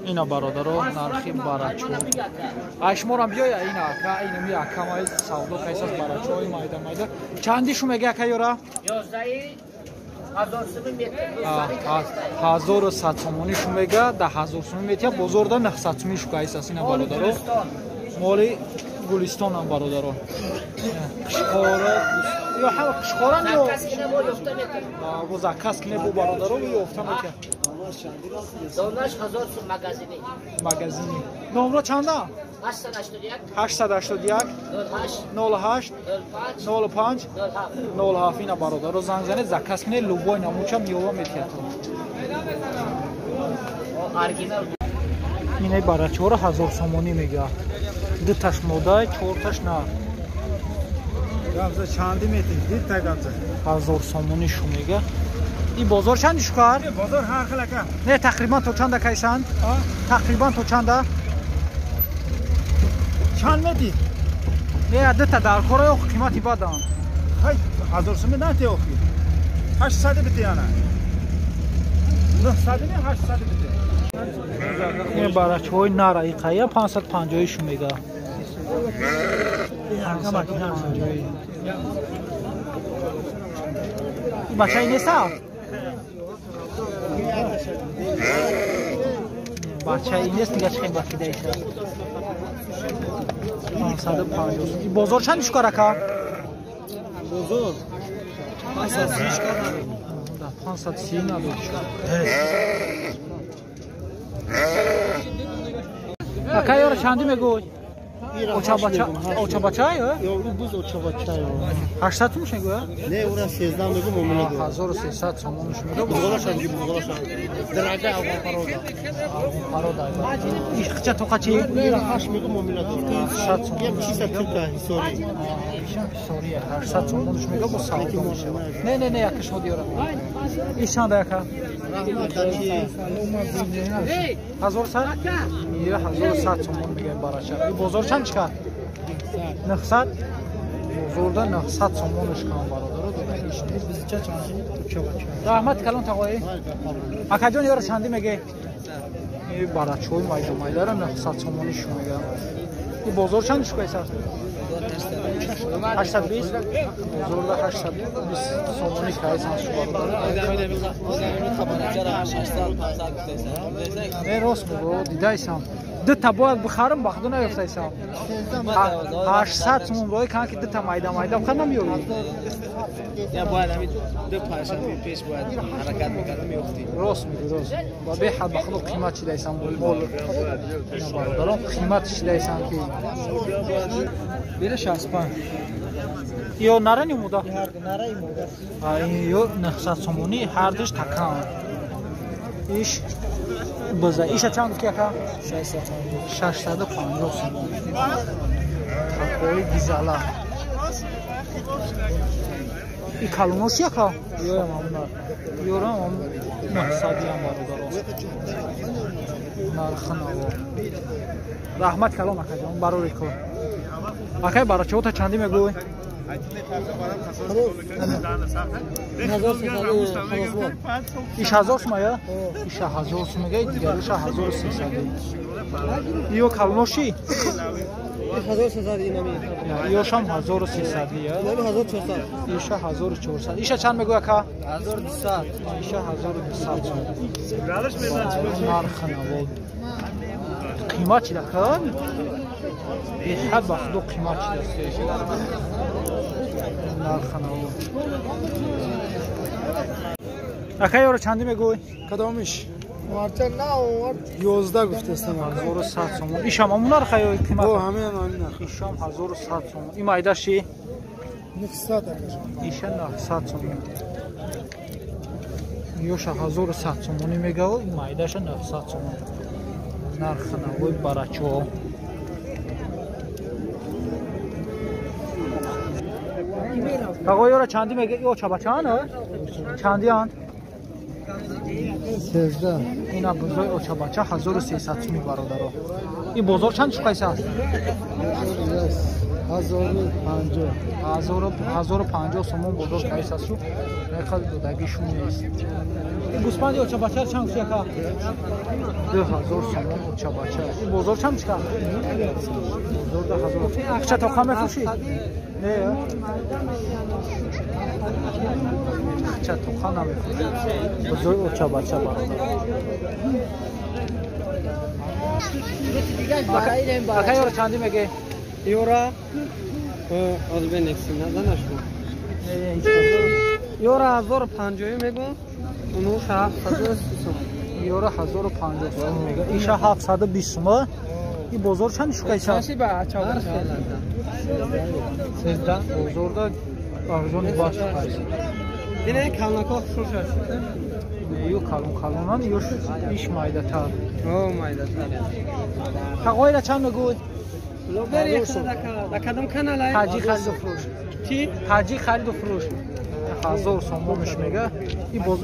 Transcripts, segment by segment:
Ина бародаро нархи барачо. Ай шуморам биёя ина ака, ина ми ака май савдо кайсас барачои майда майда. Чанди шу мега ака ёра? 11 1100 сомонӣ шу мега, 10000 сомонӣ метия, бозорда 900 сомонӣ шу кайсас ина бародаро. Моли Гулистонам бародаро. Қишқора ё ҳама қишқоран ё бо заказ кине бо бародаро ёфта метия. Донаш 1000 сум магазини. Магазини. Номро чанда? 881 881 08 05 07 ина бародаро занг занед, заказ кине, любой намуча миёва метиҳад. Оригинал. Инаи барачора 1000 сомонӣ мега. Дуташ модай, чорташ на. Гамза чанди метин? Дита гамза. 1000 сомонӣ шу мега. И бозор чанди шукар? Бозор ҳар хел ака. Не, тақрибан то чанда кайсан? Тақрибан то чанда? Чанд мети? Не, дута дар кора ё қимати бадан. Хай, 1000 сомонӣ нате охи. 800 бити ана. 900 не, 800 бити. Ин барачҳои нара иқая 550 шу мега. 550. Бачаи неста? Бачаи нест, дига чӣ хел бакида иша? 550. Бозор чанд шукар ака? Бозор 530 шукар. 530 надод шукар. Ака ёра чанди мегӯй? Очабача ё? Ё буз очабача ё. 800 сум мегӯя? Не, ура 13 мегӯ момина дора. 1300 сомон мегӯ. Бузғолашам, бузғолашам. Дорога афғон парода. Афғон парода. Ишқча тоқа чи? Ира 8 мегӯ момина дора. 800 сомон. Ям чиса турка ҳисори. Ишам ҳисори 800 сомон мегӯ бо савдо мешавад. Не, не, не, якаш модиёра. Иш чанда яка? 1100? Ира 1100 сомон мегӯям барача. И бозор чанд чикар? 900? Бозорда 900 сомонаш кам бародаро дора иш нест. Бизча чанд? Раҳмат калон тағои. Акаҷон ёра чанди меге? И барачои майда майдара 900 сомониш мега. И бозор чанд чикайсар? 820? Бозорда 820 сомонӣ кайсан шу бародаро. Не рост мегӯ, дидайсам. Дута бояд бихарам, ба худо наёфтайсам. 800 сомон бояд кан ки дута майда майда бихар намеёвӣ. Я бояд ҳамин ду панҷшанбе пеш бояд ҳаракат мекардам, меёфтӣ. Рост мегӯ, рост. Ба беҳад ба худо қимат шидайсам мол. Бародарон қимат шидайсам ки. Бира 65. Ё нара нимуда? Нара имуда. Ё 900 сомонӣ ҳардуш такан. Иш база. Иша чанд гуфти ака? 650 сомон. Такои гизала. И калонош яка? Ёрам амна. Ёрам ам 900 ям бародарон. Нархнаво. Раҳмат калон акаҷон, барори кор. Акай барачаҳота чандӣ мегӯй? Иш 1000 сума я? Иша 1000 сума мега, дигаруша 1300. Ё калоноши? 1300 инами. Ёшам 1300 я. Инами 1400. Иша 1400. Иша чанд мегӯй ака? 1200. Иша 1200 сом. Нархнаво. Қимат чида ка? Беҳад ба худо қимат чидаст. Нархнаво. Ака ёро чандӣ мегӯй? Кадомиш? Марча на овард. 11 гуфтастам. 1100 сомон. Ишам ҳамун нарха ё қимат? О, ҳамин ҳамин нарх. Ишам 1100 сомон. И майдаши? 900 акашам. Иша 900 сомон. Ёша 1100 сомонӣ мегав, и майдаша 900 сомон. Нархнавои барачо. Тағо ёра чандӣ мега? Ё чабачаан? Чандианд? 13. Ина бузои очабача 1300 сомон бародаро. И бозор чанд чуқайса аст? 1050. 1050 сомон бозор кайсасу. Нақад додагишун нест. Ин гӯспанди очабача чанд гуфти ака? 2000 сомон очабача. Ин бозор чанд чика? Бозор 2000. Ақча тоқа мефурӯшӣ? Не. Ақча тоқа намефурӯшӣ. Бозори очабача бародар. Ака ёра чанди меге? Ёра аз бенексин нашу. Ёра 1050 мегӯм. Уну 730 сом. Ёра 1050 сом мега. Иша 720 сом. И бозор чанд шукайса? Бозорда арзони баш шукайса. Ине калнако шушаш. Ё калон калонан, ё иш майдатар. О, майдатар. Тағоира чанд мегӯй? Да кадом канал ай? Таҷи хариду фурӯш. Чӣ? Таҷи хариду фурӯш. 1000 сомонш мега. И боз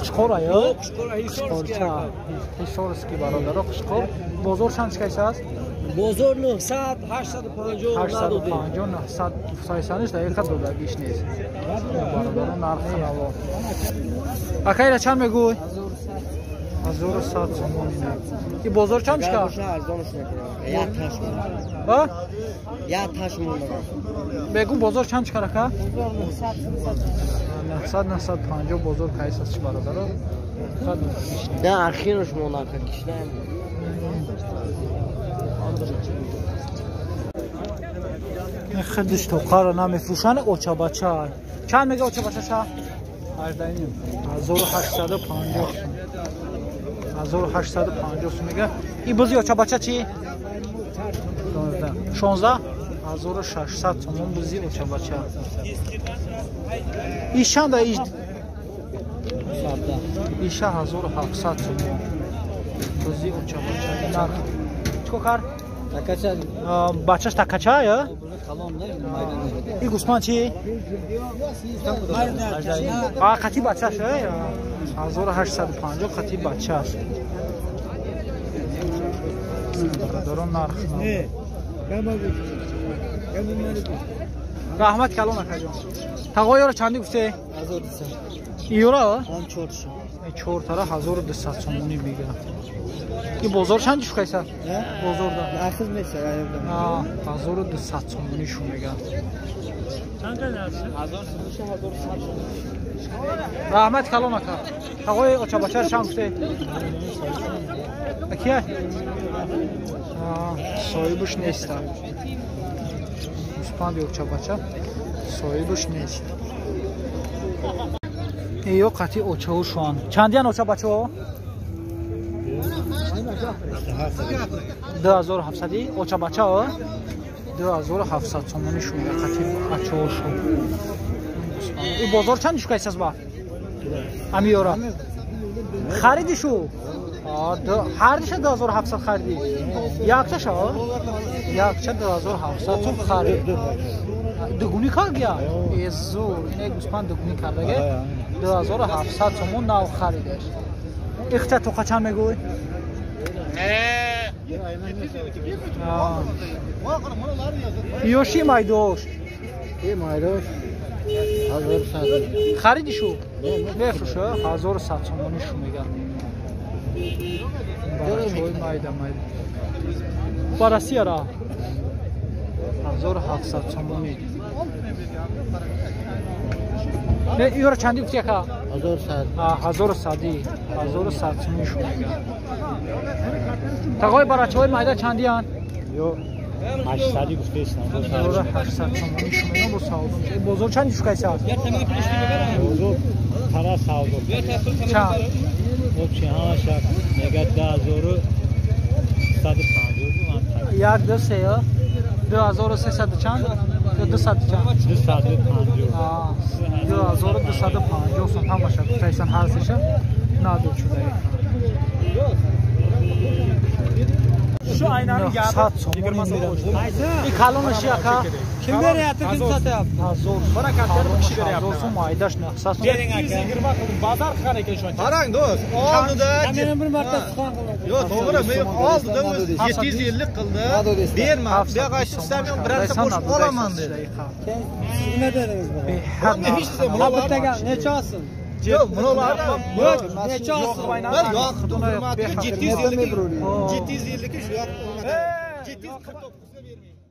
қишқора ё? Қишқорча. Ҳисорски бародаро қишқор. Бозор чанд чикайса аст? Бозор 900, 850, 850, 900 сайсаниш дақиқа додагиш нест. Бародаро нархи наво. Акайра чанд мегӯй? 1100 сомон ина. И бозор чанд чика? Арзонш мекунам. Як таш. Ҳа? Як таш монда. Бегу бозор чанд чика рака? 900, 950 бозор кайсас чи бародаро? Да, архинош монда ка кишнаем. Хидиш тоқара намефурӯшанд очабача. Чанд мега очабача ша? 1850. 1850 сом мега. И бузи очабача чи? 16 1600 сомон бузи очабача. Иш чанда иш? Иша 1700 сомон. Бузи очабача. Нарх. Чико кар? Такача. Бачаш такача я? И гӯсман чи? А қати бачаш 1850 қати бачаш. Бародарон нарх. Раҳмат калон акаҷон. Тағо ёра чанди гуфте? 1200. Ёра? Он 400. 4 тара 1200 сомонӣ мега. И бозор чанд шукайса? Бозорда. Ахиз меша. А 1200 сомонӣ шу мега. Раҳмат калон ака. Тағои очабача чанд гуфте? Акия? Соҳибаш нест. Гӯспанди очабача соҳибаш нест. Ё қати очаҳо шуан. Чандиян очабачаҳо? 2700 очабачаҳо? 2700 сомонӣ шу мега қати бачаҳо шу. И бозор чанд шукайсас ба? Ами ёра. Хариди шу? Ҳардиша 2700 хариди. Якчаша? Якча 2700 сом харид. Дугунӣ кардия? Э зур, ине гӯспанд дугунӣ кардаге. 2700 сомон нав харидаш. Ихча тоқа чанд мегӯй? Ёши майдош. Майдош 1100. Хариди шу? Мефурӯша 1100 сомонӣ шу мега. Барачои майда майда. Ба Россия ра. 1700 сомонӣ. Не, ёра чанди гуфти ака? 1100. 1100. 1100 сомонӣ шу мега. Тағои барачаҳои майда чандиянд? Ё 800 гуфтест. 800 сомонӣ шу мега бо савдо. Бозор чанди шукайса аст? Бозор тара савдо. Чанд? Вообще ҳамаша мега 2150 ман. 1 2 3 2300 чанд? 200 чанд? 250. 2250 сом ҳамаша гуфтайсан ҳар сеша надод шуда. Шу айнан 100 сомонӣ мера. И калонаш ака? Kim beryapti, kim sotyapti? 1000. Barakat berib kishi beryapti. 1000 so'm aydash 900 so'm. 720 qildim. Bozor qilgan ekan shuncha. Qarang do'st, oldida Meni bir marta suxan qildim. Yo'q, to'g'ri, men oldida o'zi 750 qildi. Berma. Bu yoqqa ishlamiyorum, birorta qo'shib olaman dedi. Siz nima dedingiz bunga? Men hech narsa Ha, bitta gap, necha olsin? Yo'q, bularni Yo'q, necha olsin? Ben yoqdi hurmatiga 750 750 shu yoq 749 ga bermayman.